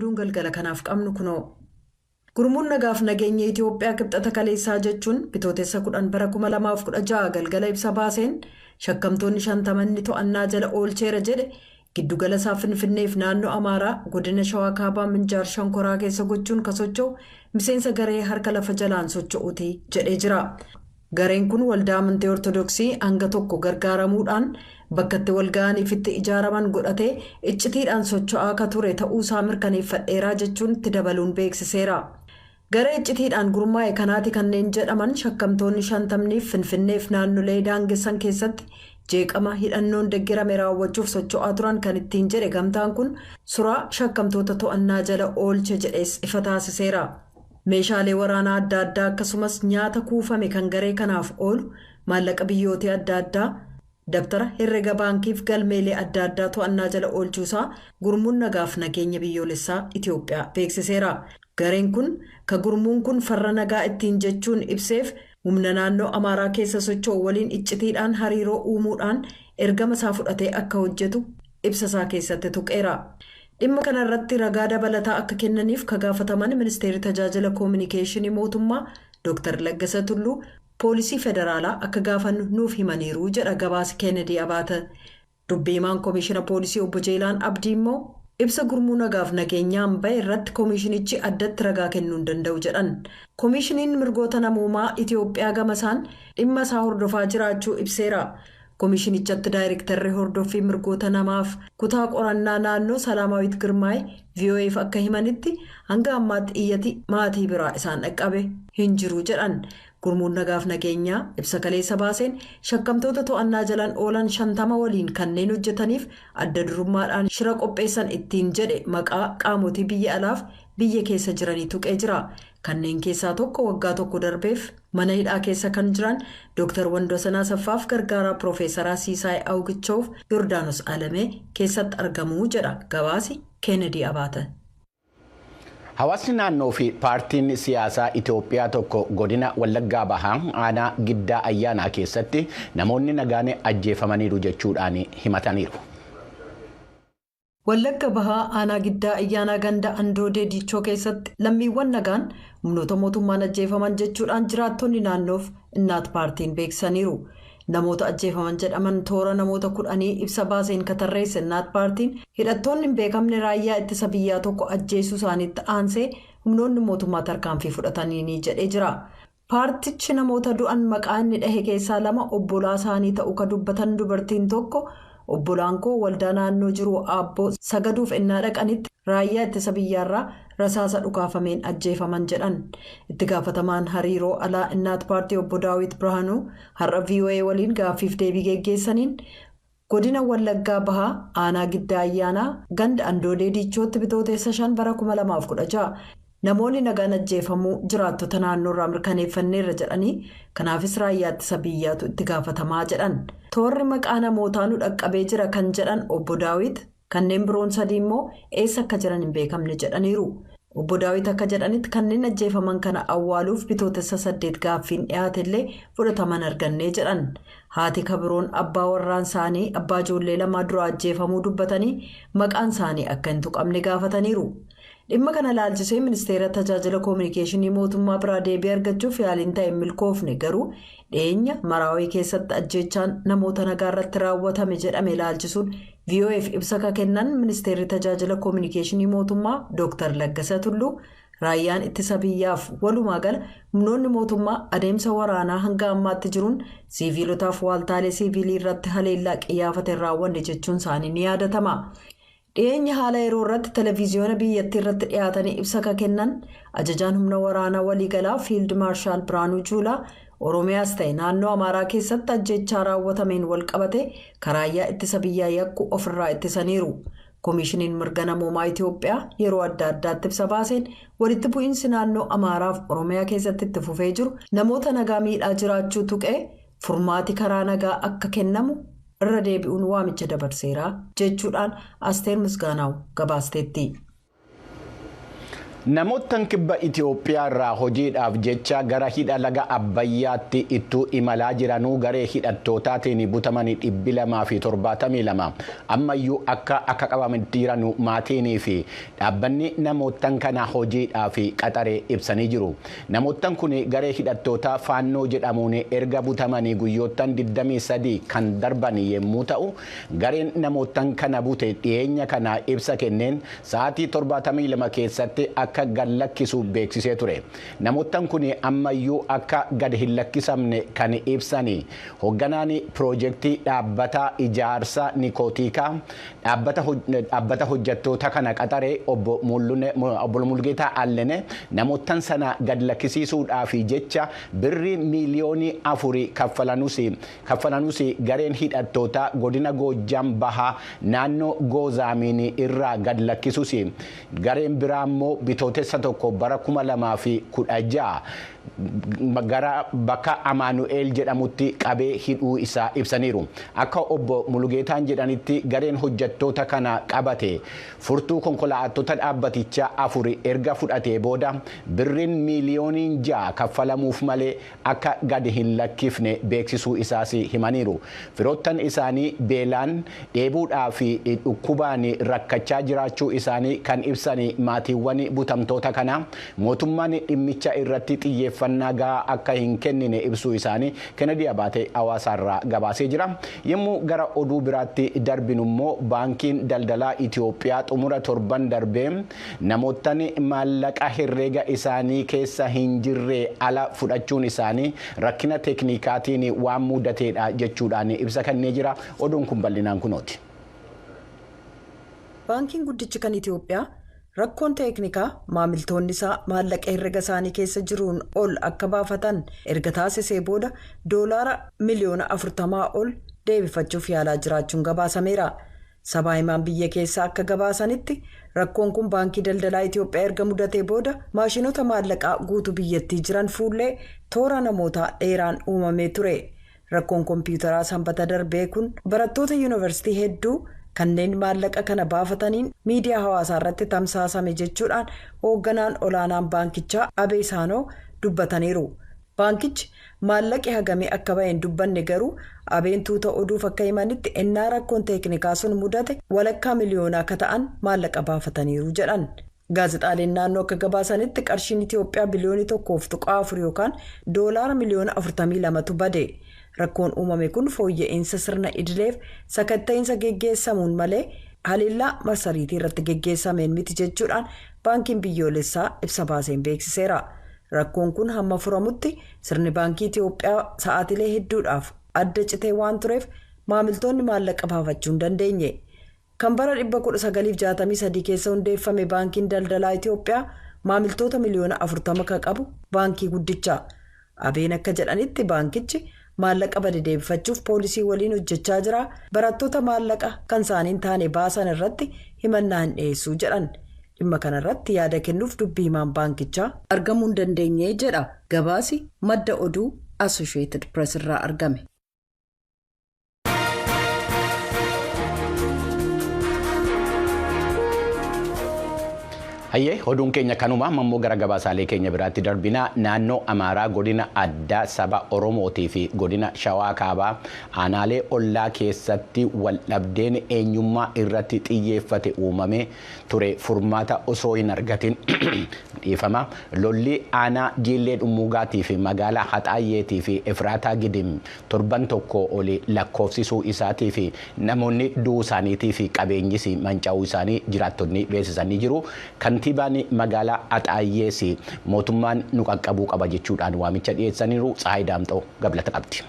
Oduun galgala kanaaf qabnu kunoo. Gurmuun nagaaf nageenya Itiyoophiyaa Kibxata kaleessaa, jechuun Bitootessa 10 bara 2016 galgala ibsa baaseen, shakkamtoonni 50 to'annaa jala oolcheera jedhe giddugala isaa Finfinneef naannoo Amaaraa godina Shawaa Kaabaa Minjaar Shankoraa keessa gochuun ka socho'u miseensa garee harka lafa jalaan socho'uuti jedhee jira. Gareen kun waldaa amantii Ortodoksii hanga tokko gargaaramuudhaan bakka itti walga'aniif itti ijaaraman godhatee iccitiidhaan socho'aa akka ture ta'uusaa mirkaneeffadheeraa jechuun itti dabaluun beeksiseera. Garee iccitiidhaan gurmaa'e kanaati kanneen jedhaman shakkamtoonni 50niif Finfinneef naannolee daangessan keessatti jeeqama hidhannoon deeggarame raawwachuuf socho'aa turan kan ittiin jedhe gamtaan kun suraa shakkamtoota to'annaa jala oolche jedhees ifa taasiseera. Meeshaalee waraanaa adda addaa akkasumas nyaata kuufame kan garee kanaaf oolu, maallaqa biyyootii adda addaa, dabtara herrega baankiif galmeelee adda addaa to'annaa jala oolchuusaa gurmuun nagaaf nageenya biyyoolessaa Itiyoophiyaa beeksiseera. Gareen kun ka gurmuun kun farra nagaa ittiin jechuun ibseef humna naannoo Amaaraa keessa socho'u waliin iccitiidhaan hariiroo uumuudhaan ergama isaa fudhatee akka hojjetu ibsa isaa keessatti tuqeera. Dhimma kana irratti ragaa dabalataa akka kennaniif ka gaafataman Ministeerri Tajaajila Koominikeeshinii Mootummaa Dr. Laggasa Tulluu poolisii federaalaa akka gaafannu nuuf himaniiru jedha gabaasi Kennedy Abaate. Dubbii himaan Koomishina Poolisii Obbo Jeelaan Abdii immoo ibsa gurmuu nagaaf nageenyaan bahe irratti koomishinichi addatti ragaa kennuu hin danda'u jedhan. Koomishiniin mirgoota namoomaa Itiyoophiyaa gama isaan dhimma isaa hordofaa jiraachuu ibseera. Koomishinichatti daayirektarri hordoffii mirgoota namaaf kutaa qorannaa naannoo Salaamaawit Girmaay VOAf akka himanitti, hanga ammaatti iyyati maatii biraa isaan dhaqqabe hin jiru jedhan. Gurmuun nagaaf nageenyaa ibsa kaleessa baaseen shakkamtoota to'annaa jalan oolan 50 waliin kanneen hojjetaniif adda durummaadhaan shira qopheessan ittiin jedhe maqaa qaamotii biyya alaaf biyya keessa jiranii tuqee jira. Kanneen keessaa tokko waggaa tokko darbeef mana hidhaa keessa kan jiran Dr. Wandosan Asaffaaf gargaaraa Piroofeesaraa Siisaay Awgichoof Yordaanos Alamee keessatti argamuu jedha gabaasi Kennedy Abaate. Hawaasni naannoo fi paartiin siyaasaa Itoophiyaa tokko godina Wallaggaa Bahaa aanaa Giddaa Ayyaanaa keessatti namoonni nagaan ajjeefamaniiru jechuudhaan himataniiru. Wallagga Bahaa aanaa Giddaa Ayyaanaa ganda Andoodee Diichoo keessatti lammiiwwan nagaan humnoota mootummaan ajjeefaman jechuudhaan jiraattonni naannoof Innaat Paartiin beeksisaniiru. Namoota ajjeefaman jedhaman toora namoota 10 ibsa baaseen katarreesse Innaat Paartiin, hidhattoonni hin beekamne raayyaa ittisa biyyaa tokko ajjeesuu isaaniitti aansee humnoonni mootummaa tarkaanfii fudhataniini jedhee jira. Paartichi namoota du'an maqaa inni dhahe keessaa lama obbolaa isaanii ta'uu ka dubbatan dubartiin tokko, "Obbolaan koo waldaa naannoo jiru aabboo sagaduuf ennaa dhaqanitti raayyaa ittisa biyyaarraa rasaasa dhukaafameen ajjeefaman" jedhan. Itti gaafatamaan hariiroo alaa Innaat Paartii Obbo Daawit Birhaanuu har'a VOA waliin gaaffiif deebii geggeessaniin, godina Wallaggaa Bahaa aanaa Giddaa Ayyaanaa ganda Andoodee Diichootti Bitootessa 5 bara 2016 namoonni nagaan ajjeefamuu jiraattota naannoorraa mirkaneeffanneerra jedhanii, kanaafis raayyaa ittisa biyyaatu itti gaafatamaa jedhan. Toorri maqaa namootaa nu dhaqqabee jira kan jedhan Obbo Daawit, kanneen biroon sadii immoo eessa akka jiran hin beekamne jedhaniiru. Obbo Daawit akka jedhanitti, kanneen ajjeefaman kana awwaaluuf Bitootessa 8 gaaffiin dhiyaate illee fudhataman arganne jedhan. Haati kabiroon abbaa warraan isaanii abbaa ijoollee lamaa dura ajjeefamuu dubbatanii maqaan isaanii akka hin tuqamne gaafataniiru. Dhimma kana ilaalchisee Ministeera Tajaajila Koominikeeshinii Mootummaa biraa deebii argachuuf yaaliin ta'e milkoofne. Garuu dhiyeenya Maraawii keessatti ajjeechaan namoota nagaa irratti raawwatame jedhame ilaalchisuun VOAf ibsa ka kennan Ministeerri Tajaajila Koominikeeshinii Mootummaa Dr. Laggasa Tulluu, raayyaan ittisa biyyaaf walumaa gala humnoonni mootummaa adeemsa waraanaa hanga ammaatti jiruun siiviilotaaf waaltaalee siiviilii irratti haleellaa qiyyaafate raawwanne jechuun isaanii ni yaadatama. Dhiyeenya haala yeroo irratti televiziyoona biyyattii irratti dhiyaatanii ibsa ka kennan ajajaan humna waraanaa waliigalaa Fiild Maarshaal Biraanuu Juulaa, Oromiyaas ta'e naannoo Amaaraa keessatti ajjechaa raawwatameen walqabate karaayyaa ittisa biyyaa yakku ofirraa ittisaniiru. Koomishiniin mirga namoomaa Itiyoophiyaa yeroo adda addaatti ibsa baaseen walitti bu'iinsi naannoo Amaaraaf Oromiyaa keessatti itti fufee jiru namoota nagaa miidhaa jiraachuu tuqee, furmaati karaa nagaa akka kennamu irra deebi'uun waamicha dabarseera jechuudhaan Asteer Misgaanaaw gabaasteetti. Namoottan kibba Itoophiyaa irraa hojiidhaaf jecha gara hidha laga Abbayyaatti ittuu imalaa jiranuu garee hidhattootaatiin butamanii 272 ammayyuu akka qabamanii jiranu maatiinii fi dhaabbanni namoottan kana hojiidhaaf qaxaree ibsanii jiru. Namoottan kun garee hidhattootaa Faannoo jedhamuun erga butamanii guyyoottan 23 kan darban yommuu ta'u, gareen namoottan kana bute dhiyeenya kana ibsa kenneen sa'aatii 72 keessatti akka gad lakkisu beeksisee ture. Namoottan kun ammayyuu akka gad hin lakkisamne kan ibsani hoogganaan piroojeektii dhaabbata ijaarsa Nikootiikaa dhaabbata hojjettoota kana qaxaree obbo Mulgeetaa Allene namoottan sana gad lakkisiisuudhaaf jecha birrii 4 miiliyoonii kaffalanuus gareen hidhattoota godina Goojjam Bahaa naannoo Goozaamiin irraa gad lakkisuus, gareen biraa immoo Bitootessa 1 bara 2016 gara bakka Amaanu'eel jedhamutti qabee hidhuu isaa ibsaniiru. Akka obbo Mulugeetaan jedhanitti, gareen hojjettoota kana qabate furtuu konkolaattota dhaabbatichaa afur erga fudhatee booda birriin 6 miiliyooniin kaffalamuuf malee akka gadi hin lakkifne beeksisuu isaas himaniiru. Firoottan isaanii beelaan, dheebuudhaa fi dhukkubaan rakkachaa jiraachuu isaanii kan ibsan maatiiwwan butamtoota kanaa, mootummaan dhimmicha irratti xiyyeeffannaa gahaa akka hin kennine ibsuu isaanii Kennedy Abaatee hawaasaarraa gabaasee jira. Yommuu gara oduu biraatti darbinu immoo, baankiin daldalaa Itoophiyaa xumura torban darbee namoottan maallaqa herreega isaanii keessa hin jirre ala fudhachuun isaanii rakkina teeknikaatiin waan mudateedha jechuudhaan ibsa kennee jira. Oduun kun bal'inaan kunooti. Baankiin guddichi kan Itoophiyaa rakkoon teeknikaa maamiltoonni isaa maallaqa herrega isaanii keessa jiruun ol akka baafatan erga taasisee booda doolaara 40 miliyoona ol deebifachuuf yaalaa jiraachuun gabaasameera. Sabaa himaan biyya keessaa akka gabaasanitti, rakkoon kun baankii daldalaa Itoophiyaa erga mudatee booda maashinota maallaqaa guutuu biyyattii jiran fuullee toora namootaa dheeraan uumamee ture. Rakkoon kompiitaraa sanbata darbee kun barattoota yuunivarsiitii hedduu kanneen maallaqa kana baafataniin miidiyaa hawaasaa irratti tamsaasame jechuudhaan hoogganaan olaanaan baankichaa Abee Saanoo dubbataniiru. Baankichi maallaqi hagamee akka ba'e hin dubbanne, garuu Abeen tuuta oduuf akka himanitti, ennaa rakkoon teeknikaa sun mudate walakkaa miliyoonaa akka ta'an maallaqa baafataniiru jedhan. Gaazexaaleen naannoo akka gabaasanitti, qarshiin Itiyoophiyaa 1.4 biliyoonii yookaan doolaara 42 miliyoonatu bade. Rakkoon uumame kun fooyya'insa sirna idileef sakatta'iinsa geggeessamuun malee haleellaa marsariitii irratti geggeessameen miti jechuudhaan baankiin biyyoolessaa ibsa baaseen beeksiseera. Rakkoon kun hamma furamutti sirni baankii Itiyoophiyaa sa'aatilee hedduudhaaf adda citee waan tureef maamiltoonni maallaqa baafachuu hin dandeenye. Kan bara 1963 keessa hundeeffame baankiin daldalaa Itiyoophiyaa maamiltoota 40 miliyoona kan qabu baankii guddicha. Abeen akka jedhanitti, baankichi maallaqa bade deebifachuuf poolisii waliin hojjechaa jira. Barattoota maallaqa kan isaaniin taane baasan irratti himannaa hin dhiyeessuu jedhan. Dhimma kanarratti yaada kennuuf dubbii himaan baankichaa argamuu hin dandeenye jedha gabaasi madda oduu Associated Press irraa argame. Hayyee, oduun keenya kanuma. Ammoo gara gabaasaalee keenya biraatti darbina. Naannoo Amaaraa godina addaa saba Oromootii fi godina Shawaa Kaabaa aanaalee ollaa keessatti waldhabdeen eenyummaa irratti xiyyeeffate uumamee ture furmaata osoo hin argatin, dhiifama, lolli aanaa Jiillee Dhummuugaatii fi magaalaa Haxaayyeetii fi Efraataa Gidim torban tokko oli lakkoofsisuu isaatii fi namoonni du'uu isaaniitii fi qabeenyis manca'uu isaanii jiraattonni beeksisanii jiru. Kantiibaan magaalaa Haxaayyees mootummaan nu qaqqabuu qaba jechuudhaan waamicha dhiyeessaniiru. Tsahaay Daamxoo gabalata qabdi.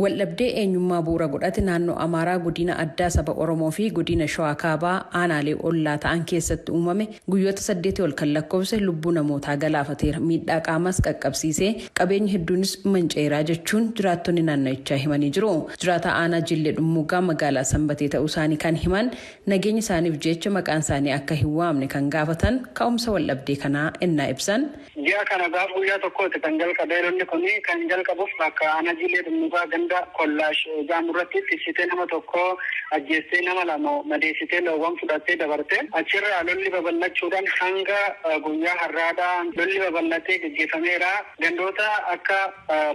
Waldhabdee eenyummaa bu'uura godhate naannoo Amaaraa godina addaa saba Oromoo fi godina Shawaa Kaabaa aanaalee ollaa ta'an keessatti uumame guyyoota 8 ol kan lakkoofse lubbuu namootaa galaafateera. Miidhaa qaamas qaqqabsiisee qabeenya hedduunis manca'eeraa jechuun jiraattonni naannichaa himanii jiru. Jiraataa aanaa Jillee Dhummuugaa magaalaa Sanbatee ta'uu isaanii kan himan, nageenya isaaniif jecha maqaan isaanii akka hin waamne kan gaafatan, ka'umsa waldhabdee kanaa ennaa ibsan. Ji'a kana gaaf guyyaa tokkooti kan jalqabee lolli kun kan jalqabuuf bakka aanaa Jiillee Dhummuugaa ganda Kollaash Jaamurratti tiksitee nama tokko ajjeestee nama lama madeessitee loowwan fudhattee dabarte. Achirraa lolli babal'achuudhaan hanga guyyaa har'aadhaa lolli babal'atee gaggeeffameera. Gandoota akka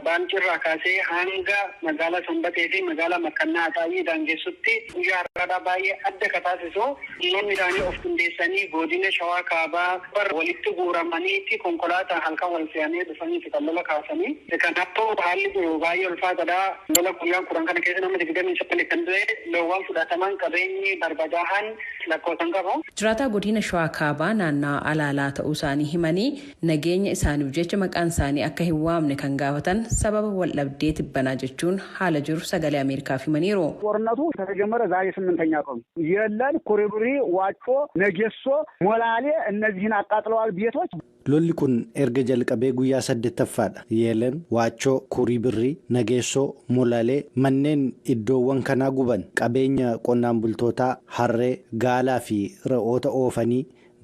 Baancirraa kaasee hanga magaalaa Sanbatee fi magaalaa Makkannaa Axaayii daangessutti guyyaa har'aadhaa baay'ee adda ka taasisu diinonni isaanii of qindeessanii godina Shawaa Kaabaa walitti guuramaniitti konkolaataan halkan wal fe'anii dhufanii fi kan lola kaasanii. Kanaafuu haalli jiru baay'ee ulfaataadha. Lola guyyaan 10 kana keessa nama 29 kan du'e, loowwan fudhataman, qabeenyi barbadaa'an lakkoofsan qabu. Jiraataa godina Shawaa Kaabaa naannawa Alaalaa ta'uu isaanii himanii nageenya isaaniif jecha maqaan isaanii akka hin waamne kan gaafatan sababa waldhabdee tibbanaa jechuun haala jiru Sagalee Ameerikaaf himaniiru. ጦርነቱ ከተጀመረ ዛሬ ስምንተኛ ቀኑ የለን ኩሪብሪ፣ ዋጮ፣ ነጌሶ፣ ሞላሌ እነዚህን አቃጥለዋል ቤቶች። Lolli kun erga jalqabee guyyaa saddeettaffaadha. Yeelan, Waachoo, Kurii Birrii, Nageessoo, Molalee manneen iddoowwan kanaa guban qabeenya qonnaan bultootaa harree, gaalaa fi re'oota oofanii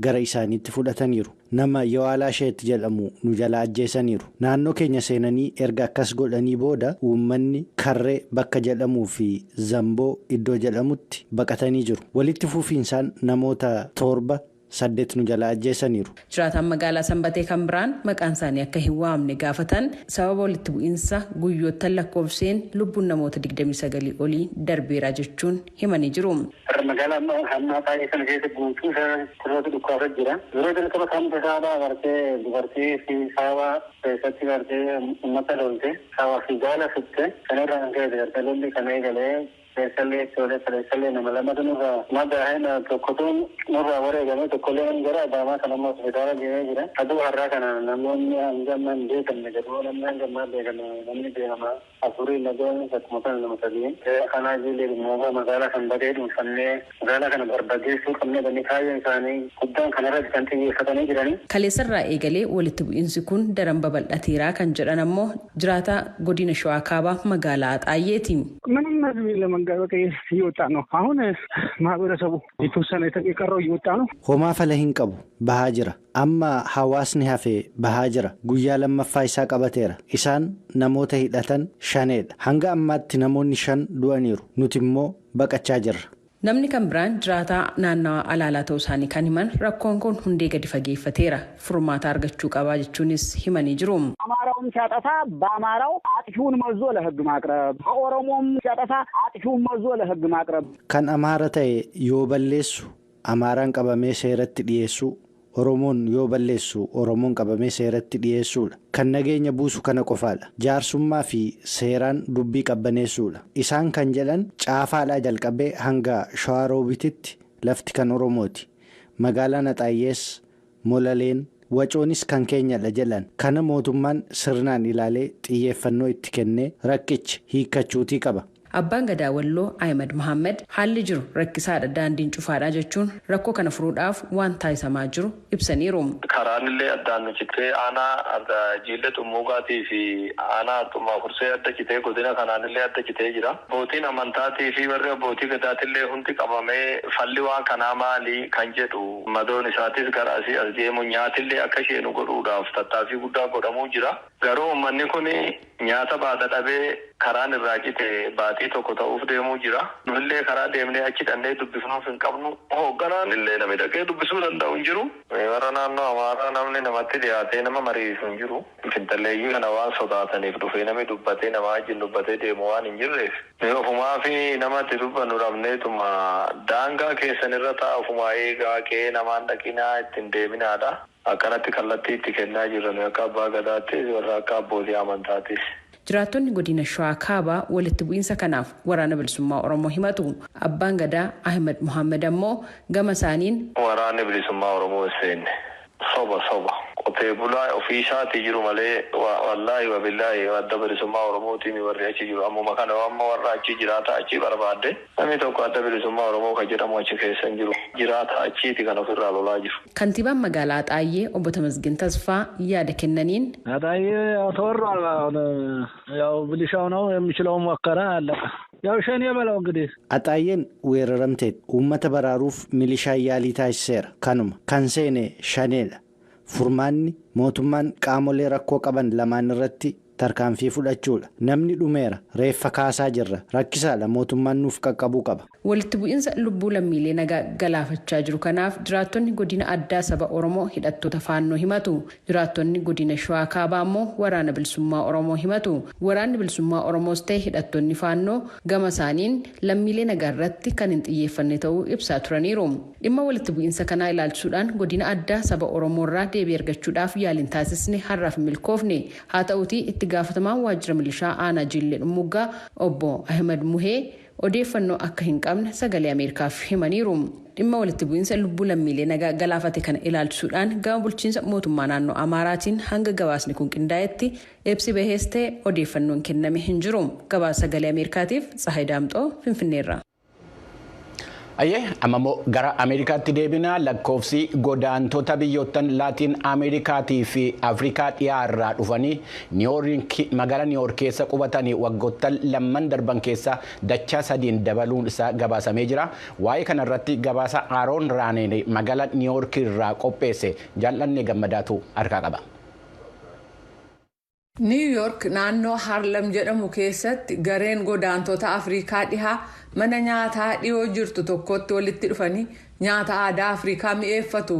gara isaaniitti fudhataniiru. Nama Yawaalaa Sheet jedhamu nu jalaa ajjeesaniiru. Naannoo keenya seenanii erga akkas godhanii booda uummanni Karree bakka jedhamuu fi Zamboo iddoo jedhamutti baqatanii jiru. Walitti fufiinsaan namoota torba saddeet nu jalaa ajjeesaniiru. Jiraataan magaalaa Sanbatee kan biraan maqaan isaanii akka hin waamne gaafatan sababa walitti bu'iinsa guyyoottan lakkoofseen lubbuun namoota 29 olii darbeera jechuun himanii jiru. Magaalaa hamma baay'ee kana keessa guutuu isaa sirriitti dhukkaasaa jira. Yeroo jalqaba kan saabaa bartee dubartii fi saawaa keessatti bartee uummata lolte saawaa fi gaala fitte kanarraa kan ka'e gartee lolli kan eegalee keessallee ittoolee saleessallee nama lamatu nurraa madaa'ee tokkotu nurraa wareegame tokkollee gara Adaamaa kan amma hospitaala deemee jira. Aduu har'aa kana namoonni hanga ammaa hin beekamne jedhu namni hanga ammaa beekame namni beekama afurii nagoonni akkuma kana nama sadii. Kanaa ijoollee dhimmoota magaalaa kan badee dhuunfannee magaalaa kana barbadeessuu qabne banni kaayyoon isaanii guddaan kanarratti kan xiyyeeffatanii jiranii. Kaleessarraa eegalee walitti bu'iinsi kun daran babal'ateeraa kan jedhan ammoo jiraataa godina Shawaa Kaabaa magaalaa Axaayyeeti. ምንም ህዝብ የለም። በቃ እየወጣ ነው። አሁን ማህበረሰቡ የተወሰነ የቀረው እየወጣ ነው። Homaa fala hin qabu bahaa jira. Amma hawaasni hafe bahaa jira. Guyyaa lammaffaa isaa qabateera. Isaan namoota hidhatan shaneedha. Hanga ammaatti namoonni shan du'aniiru. Nuti immoo baqachaa jirra. Namni kan biraan jiraataa naannawa Alaalaa ta'uu isaanii kan himan rakkoon kun hundee gadi fageeffateera. Furmaata argachuu qabaa jechuunis himanii jiru. አማራውም ሲያጠፋ በአማራው አጥፊውን መዞ ለህግ ማቅረብ፣ በኦሮሞም ሲያጠፋ አጥፊውን መዞ ለህግ ማቅረብ። Kan Amaara ta'e yoo balleessu Amaaraan qabamee seeratti dhiyeessuu, Oromoon yoo balleessu Oromoon qabamee seeratti dhiyeessuudha. Kan nageenya buusu kana qofaadha. Jaarsummaa fi seeraan dubbii qabbaneessuudha. Isaan kan jedhan caafaadhaa jalqabee hanga Shawaroobititti lafti kan Oromooti. Magaalaan Axaayyees, Molaleen, Wacoonis kan keenyadha jedhan. Kana mootummaan sirnaan ilaalee xiyyeeffannoo itti kennee rakkichi hiikkachuutii qaba. Abbaan Gadaa Walloo Ahimad Mohaammed haalli jiru rakkisaadha, daandiin cufaadha jechuun rakkoo kana furuudhaaf waan taasifamaa jiru ibsaniiru. Karaan illee addaan nu cittee aanaa Jiillee Xummuugaatii fi aanaa Arxummaa Fursee adda citee godina kanaan illee adda citee jira. Abbootiin amantaatii fi warri abbootii gadaatillee hundi qabamee falli waan kanaa maali kan jedhu madoon isaatis gara asii as deemu nyaatillee akka isheenu godhuudhaaf tattaaffii guddaa godhamuu jira. Garuu uummanni kun nyaata baata dhabee karaan irraa cite baatii tokko ta'uuf deemuu jira. Nullee karaa deemnee achi dhannee dubbifnuuf hin qabnu. Hoogganaan illee namni dhaqee dubbisuu danda'u hin jiru. Warra naannoo Amaaraa namni namatti dhiyaatee nama mariisu hin jiru. Fintalleeyyii kana waan sodaataniif dhufee namni dubbatee nama wajjin dubbatee deemu waan hin jirreef. Ofumaa fi namatti dubbannu dhabneetuma daangaa keessan irra ta'a ofumaa eegaa qe'ee namaan dhaqinaa ittiin deeminaadha. Akkanatti kallattii itti kennaa jirran akka abbaa gadaattis warra akka abbootii amantaatis. Jiraattonni godina Shawaa Kaabaa walitti bu'iinsa kanaaf Waraana Bilisummaa Oromoo himatu. Abbaan Gadaa Ahimad Mohaammed ammoo gama isaaniin. Waraanni Bilisummaa Oromoo hin seenne. Soba soba. Qotee bulaa ofii isaatii jiru malee wallaahi wabillaahi adda bilisummaa Oromootiin warri achi jiru. Ammuma kana amma warra achi jiraata achi barbaadde namni tokko adda bilisummaa Oromoo kan jedhamu achi keessa hin jiru. Jiraata achiiti kan ofirraa lolaa jiru. Kantiibaan magaalaa Axaayyee obbo Tamasgin Tasfaa yaada kennaniin. አጣዬ ያው ተወሯል። አሁን ያው ብሊሻው ነው የሚችለውን ሞከረ፣ አለቀ። ያው ሸኔ በለው እንግዲህ። Axaayyeen weeraramteetti. Uummata baraaruuf milishaan yaalii taasiseera. Kanuma kan seene shaneedha. Furmaanni mootummaan qaamolee rakkoo qaban lamaan irratti tarkaanfii fudhachuudha. Namni dhumeera, reeffa kaasaa jirra. Rakkisaadha, mootummaan nuuf qaqqabuu qaba. Walitti bu'iinsa lubbuu lammiilee nagaa galaafachaa jiru kanaaf jiraattonni godina addaa saba Oromoo hidhattoota Faannoo himatu. Jiraattonni godina Shawaa Kaabaa immoo Waraana Bilisummaa Oromoo himatu. Waraanni Bilisummaa Oromoos ta'e hidhattoonni Faannoo gama isaaniin lammiilee nagaa irratti kan hin xiyyeeffanne ta'uu ibsaa turaniiru. Dhimma walitti bu'iinsa kanaa ilaalchisuudhaan godina addaa saba Oromoo irraa deebii argachuudhaaf yaaliin taasisne har'aaf hin milkoofne. Haa ta'uutii, itti gaafatamaan waajjira milishaa aanaa Jiillee Dhummuuggaa obbo Ahmed Muhee odeeffannoo akka hin qabne Sagalee Ameerikaaf himaniiru. Dhimma walitti bu'iinsa lubbuu lammiilee nagaa galaafate kana ilaalchisuudhaan gama bulchiinsa mootummaa naannoo Amaaraatiin hanga gabaasni kun qindaa'etti ibsi bahees ta'e odeeffannoon kenname hin jiru. Gabaasa Sagalee Ameerikaatiif Tsahaay Daamxoo, Finfinneerra. Ayyee, amma immoo gara Ameerikaatti deebina. Lakkoofsi godaantota biyyoottan Laatiin Ameerikaatii fi Afrikaa dhiyaa irraa dhufanii magaalaa Niiwoork keessa qubatanii waggoottan lamman darban keessa dachaa sadiin dabaluun isaa gabaasamee jira. Waa'ee kanarratti gabaasa Aaroon Raaneen magaalaa Niiwoork irraa qopheesse Jaallanne Gammadaatu harkaa qaba. Niiw Yoork naannoo Haarlem jedhamu keessatti gareen godaantota Afrikaa dhihaa mana nyaataa dhiyoo jirtu tokkotti walitti dhufanii nyaata aadaa Afrikaa mi'eeffatu.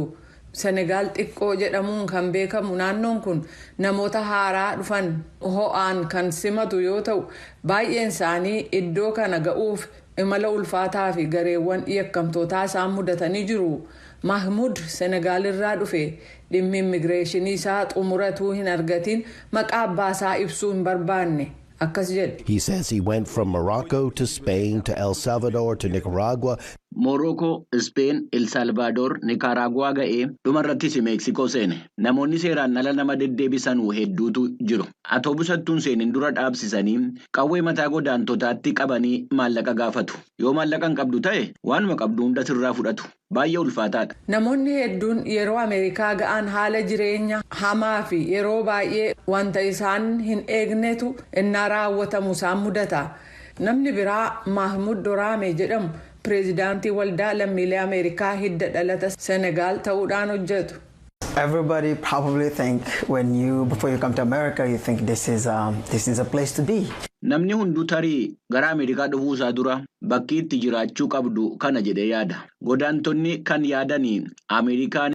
Senegaal xiqqoo jedhamuun kan beekamu naannoon kun namoota haaraa dhufan ho'aan kan simatu yoo ta'u, baay'een isaanii iddoo kana ga'uuf imala ulfaataa fi gareewwan yakkamtootaa isaan mudatanii jiru. Mahmud Senegaal irraa dhufe. Dhimmi immigireeshinii isaa xumuratuu hin argatiin maqaa abbaasaa ibsuu hin barbaanne. Akkas jedhe. He says he went from Morocco to Spain to El Salvador to Nicaragua. Moorookoo, Ispeen, El Salvaadoor, Nikaraaguwaa ga'ee dhumarrattis Meeksikoo seene. Namoonni seeraan ala nama deddeebisan hedduutu jiru. Atoobisattuun seenin dura dhaabsisanii qawwee mataa godaantotaatti qabanii maallaqa gaafatu. Yoo maallaqa hin qabdu ta'e, waanuma qabdu hunda sirraa fudhatu. Baay'ee ulfaataadha. Namoonni hedduun yeroo Ameerikaa ga'an haala jireenya hamaa fi yeroo baay'ee wanta isaan hin eegnetu innaa raawwatamu isaan mudata. Namni biraa Mahmud Doraame jedhamu pireezidaantii waldaa lammiilee Ameerikaa hidda dhalata Senegaal ta'uudhaan hojjetu. Everybody probably think when you before you come to America, you think this is a place to be. Namni hunduu tarii gara Ameerikaa dhufuu isaa dura bakki itti jiraachuu qabdu kana jedhee yaada. Godaantonni kan yaadanii Ameerikaan